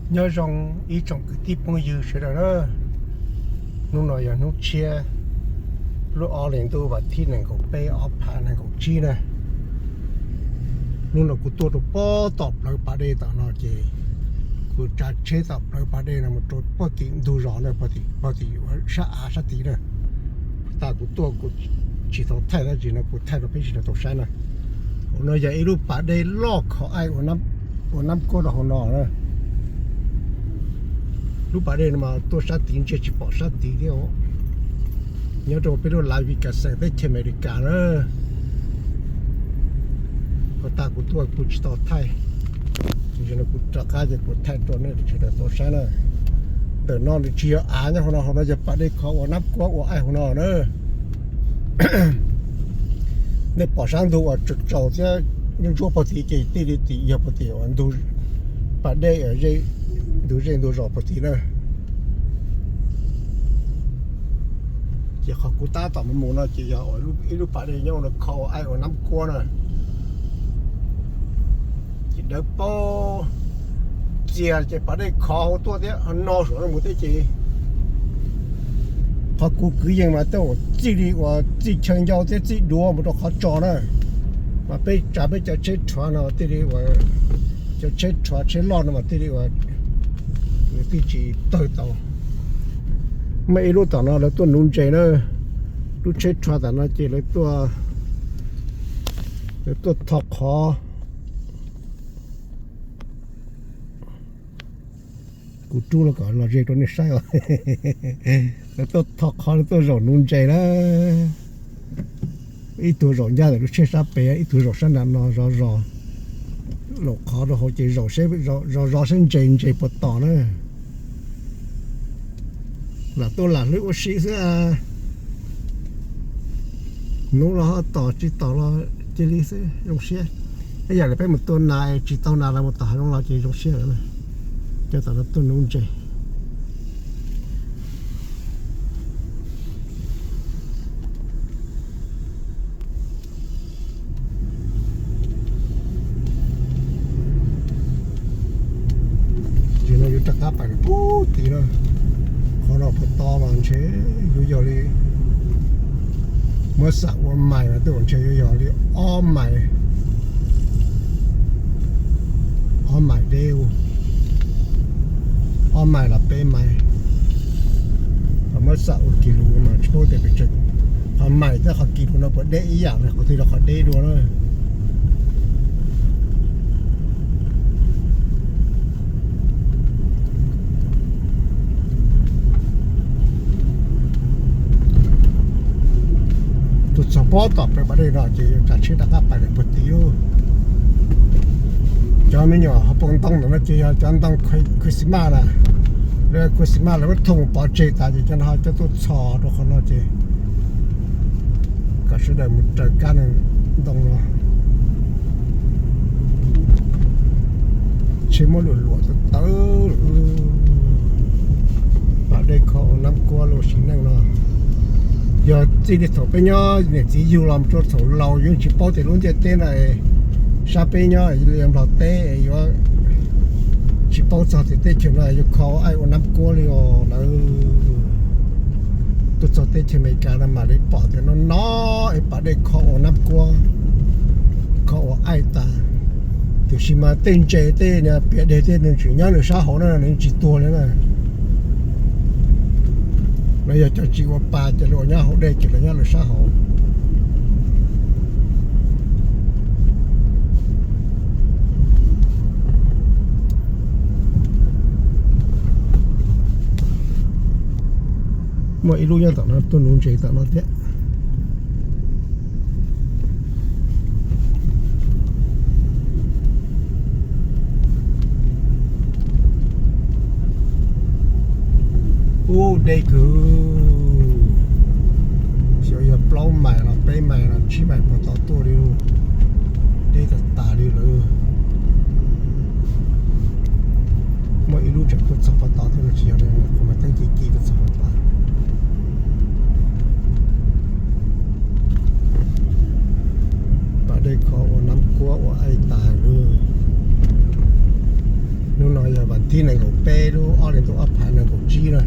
Nyob zoo ib tsoom kwv tij phooj ywg sawv daws na. Hnub no yog hnub tshiab, lub ob hlis ntuj vas thib nees nkaum peb ob phav nees nkaum tsib na. Hnub no kuv tuaj rau pob tom plawv pas dej tom no ces kuv tsav tsheb tom plawv pas dej no mus rau pob tim ntug zos na, pob tim sab av sab tid na. Tag kuv tuaj kuv tsis tau thaij dab tsi no, kuv thaij rau peb sawv daws tau saib na. Hauv no yog ib lub pas dej loj khov aim ua nab kuab rau hauv no na. Lub pas dej no mas tuaj sab tid ntsia tsis pom sab tid thiab. Nyob rau peb lub lav Wisconsin teb chaws Amelikas na. Hov tag kuv tuaj kuv tsis tau thaij, tab sis no kuv rov qab ces kuv thaij rau nej sawv daws tau saib na. Ntawm no nws tsis yog av nyob hauv no, hauv no yog pas dej khov ua nab kuab ua aim hauv no na. Nej pom sab ntug uas tsaus tsaus thiab ntsuab ntsuab puag tid ces thiaj li yog puag tim uas ntug pas dej, ntug zej ntug zos puag tid na. Ces qhov kuv tab tom mus mus no ces yog ib lub pas dej nyob ua khov ua aim ua nab kuab na. Ces dawb paug txias ces pas dej khov hauv tuaj thiab no saum no mus thiab ces qhov kuv kwv yees mas tej zaum txij li uas txij chaw ncau thiab txij duav mus rau qhov tso na. Mas peb tsav peb cov tsheb rhuav no thiaj li uas, cov tsheb rhuav tsheb loj no mas thiaj li uas nws thiaj tsis tawg tau. Muaj ib lub tom no lawv tuaj nuv ntses na. Lub tsheb rhuav tom no ces lawv tuaj, lawv tuaj tho qhov. Kuv rub los kom los ze rau nej saib os. Lawv tuaj tho qhov, lawv tuaj zaum nuv ntses na. Ib tug zaum ncaj ntawm lub tsheb sab pem, ib tug zaum sab nram no zov zos. Laum qhov rau hauv ces zaum zov zov saib ntses ntses puas tom na. Lam tuaj lam hlwb ua si xwb. Nuv los ho tom, tsis tom los cia li xwb, zoo siab. Ib yam li peb mus tua nas tsis tau nas los mus tom hav zoov los ces zoo siab lawm. Cov tom no tuaj nuv ntses. Ces no yuav rov qab pais pub tid no. Qhov no puag to mas ntshe yuav yog li, muab xam ua mais mas tej zaum ntshe yuav yog li ob mais, ob mais deb, ob mais los peb mais. Ho muab xam ua kis lus mas tsis paub tias pes tsawg, qhov mais thiab qhov kis lus no puas deb ib yam, qhov twg los qhov deb dua na. Tuaj txog pob tom plawv pas dej no ces yuav tsav tsheb rov qab pais lawm puag tid lauj. Cov me nyuam hauv paus ntoo ntawm no ces yog cov ntoo Christmas na. Lawv Christmas lawv muab thooj pov tseg tas ces cov no coj tuaj txhos rau qhov no ces kom sawv daws mus raws kab ntoo no. Tsheb muab luam luam tawv tawv. Pas dej khov ua nab kuab lub sim neej no yog txij li thaum peb nyob niam txiv yug los rau thaum laus yeej tsis paub tias lub ntiaj teb no sab peb nyob li Nplog teb yuav tsis paub txog tias teb chaws no yuav khov aim ua nab kuab li os. Lawv tuaj txog teb chaws Amelikas no mam li pom tias no no es pas dej khov ua nab kuab, khov ua aim tas. Tiam sis mas tej ntses tej niag pias deg tej nws tseem nyob nws sab hauv na, nws tsis tuag li na. Lawv yog cov tsis ua pa ces lawv nyob hauv dej ces lawv nyob lawv sab hauv. Muaj ib lub nyob tom no tuaj nuv ntses tom no thiab. Ub, deb kawg. Xyov yog plaub mais los peb mais los tsib mais puas tau tuaj li. Deb tas tas li lawm. Muaj ib lub tseem tuaj txog pov tod thiab no, tsis yog li, kuv mas teeb ci ci tuaj txog pov tod. Pas dej khov ua nab kuab ua aim tas lawm. Hnub no yog vas thib Nees nkaum peb lub ob leeg tuaj ob phav nees nkaum tsib na.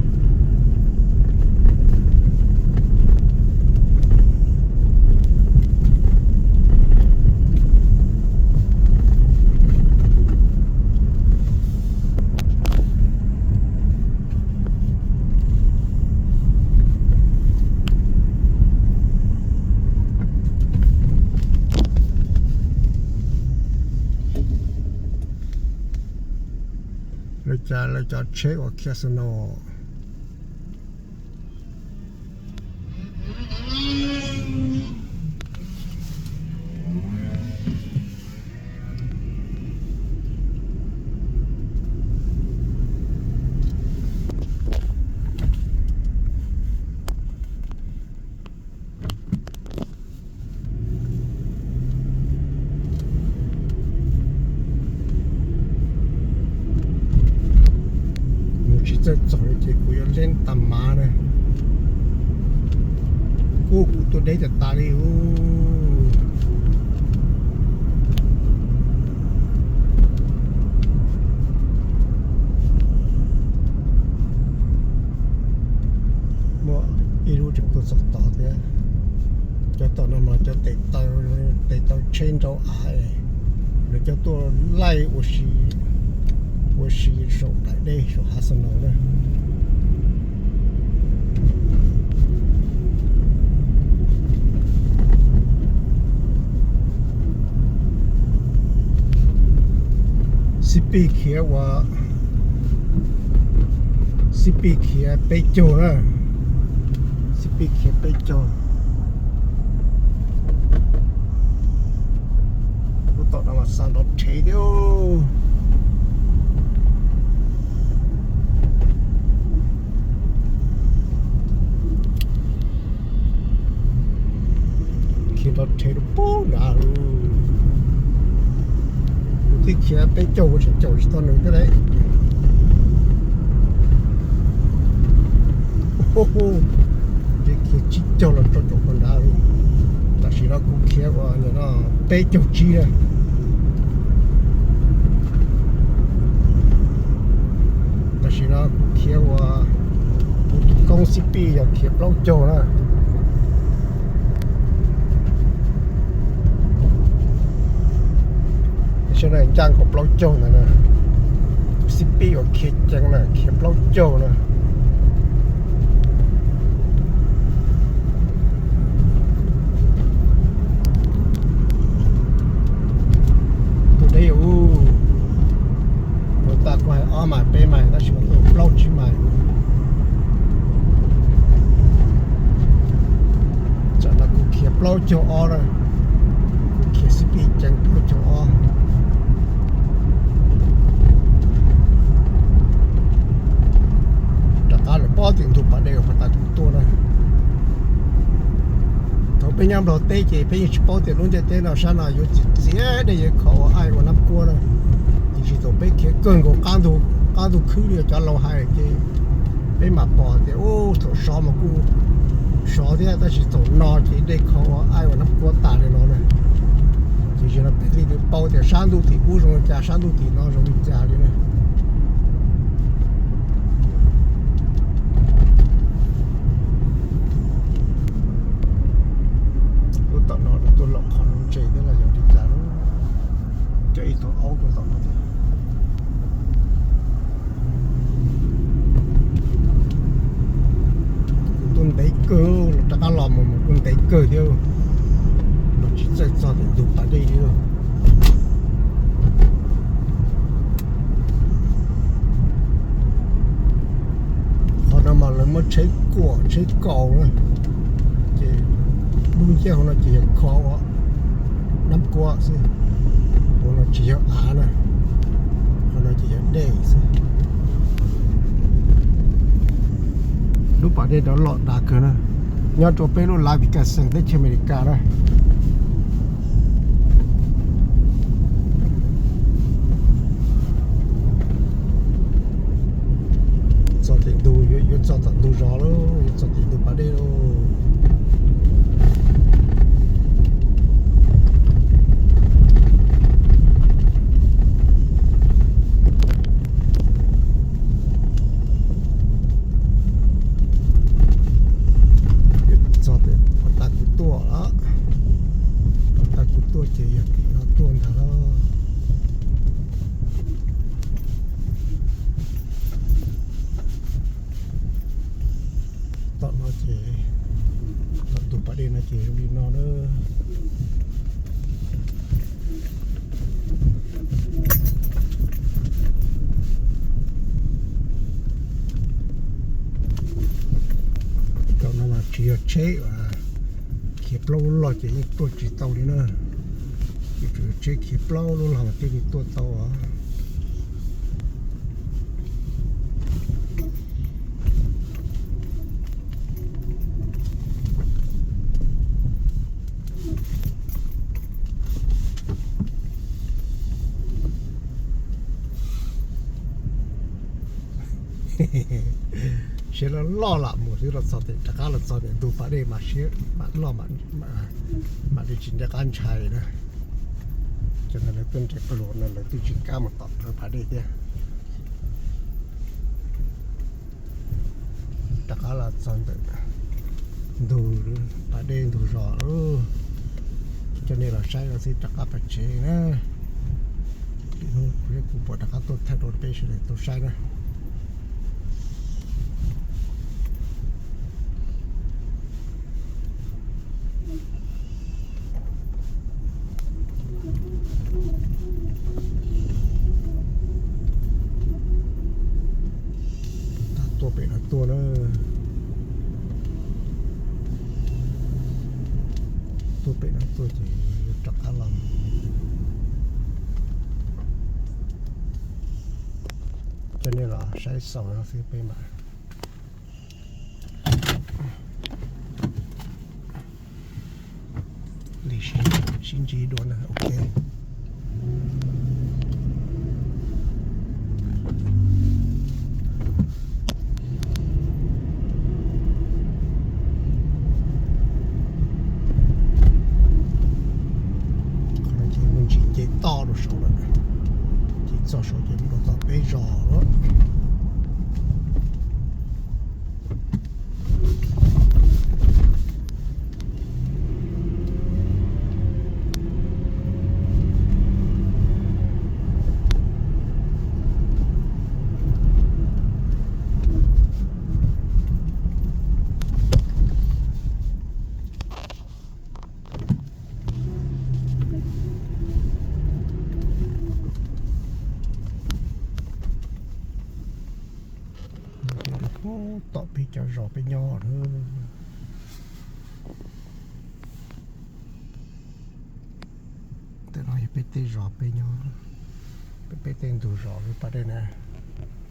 Lawv cov tsheb uas khiav snow. Mus tsis txawj txog li ces kuv yuav leeb tag mav na. Kuv, kuv tuaj deb tas tas li ub. Muaj ib lub tseem tuaj txog tod thiab. Cov tom no mas cov tes taw, tes taw tsheb nrau av, nws cov tuaj laij ua si, ua si saum nplaim dej saum hav snow na. Xib Pij khiav ua, Xib Pij khiav peb caug na, Xib Pij khiav peb caug. Lub tom no mas xa nrov rhev thiab. Khiav nrov rhev rau pem nrad. Kuv twb khiav peb caug kuv tseem caum tsis tau nws thiab lauj. Ces khiav tsib caug los rau caum pem nrad. Tam sim no kuv khiav ua peb caug tsib na. Tam sim no kuv khiav ua, kuv tus koob Xib Pij yog khiav plaub caug na. Sab no ncaj nkaus plaub caug ntawd na. Tus Xib Pij uas khiav ceev na khiav plaub caug na. Tus deb ub, tus tas kuv hais ob mais peb mais tab sis mas tus plaub tsib mais. Tsam no kuv khiav plaub caug ob na, kuv khiav Xib Pij ceev plaub caug ob. Rov qab lawm pob tim ntug pas dej uas pas tas kuv tuaj na. Thaum peb nyob Nplog teb ces peb yeej tsis paub tias lub ntiaj teb no sab no yuav txias txias dej yuav khov ua aij ua nab kuab na. Tiam sis thaum peb khiav kawg nkaus qab ntug khwb li cov laus hais ces peb mam pom tias ub thaum sov mas kuj sov thiab tab sis thaum no ces dej khov ua aij ua nab kuab tas li no na. Ces zaum no peb thiaj li paub tias sab ntuj tim ub zoo li cas sab ntuj tim no zoo li cas li na. Lub tom no lawv tuaj lom qhov no ntses thiab los yog li cas lawm. Cov ib tug aub tuaj tom no thiab. Kuv tuaj ntev kawg, rov qab los mus mas kuj ntev kawg thiab. Los tsis txawj txog tim ntug pas dej li. Qhov no mas lawv muab tsheb kuam tsheb kaus na, ces lub ncej hauv no ces yog khov ua nab kuab xwb. Hauv no tsis yog av na, qhov no ces yog dej xwb. Lub pas dej no loj dav kawg na, nyob rau peb lub lav Wisconsin teb chaws Amelikas na. Txog tim ntug, yuav txog tom ntug zos lawm, yuav txog tim ntug pas dej lawm. Lawm. Cov no mas tsis yog tsheb khiav plaub lub log ces yeej tuaj tsis tau li na. Ces tsuas yog tsheb khiav plaub lub log mas thiaj li tuaj tau os. Siab loj loj lam mus xwb, los txog tim rov qab los txog ntawm ntug pas dej mas siab mam loj, mam li tsis nco qab ntshai na. Cov ntawd lawv tuaj nres pluas no lawv twb tsis kam mus tom pas dej thiab. Rov qab los txog ntawm ntug pas dej ntug zos lawm. Coj nej los saib xwb rov qab pais tsev na. Lwm hnub kuv thiab kuv puas rov qab tuaj thaij dua rau peb sawv daws tau saib na. Tuaj pem no tuaj na. Tuaj pem no tuaj ces yuav rov qab los. Coj nej los saib xaus no xwb peb mam li sib ntsib dua na, ok. Qhov no ces me ntsis nce toj rau saud lawm, ces txog saud ces mus rau tom peb zos lawm. Tom peb cov zos peb nyob na. Ntawm no yog peb tej zos peb nyob, peb tej ntug zos lub pas dej na,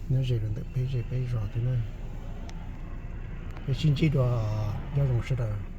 nyob ze rau ntawm peb zej peb zos thiab na. Peb sib ntsib dua, nyob zoo sawv daws.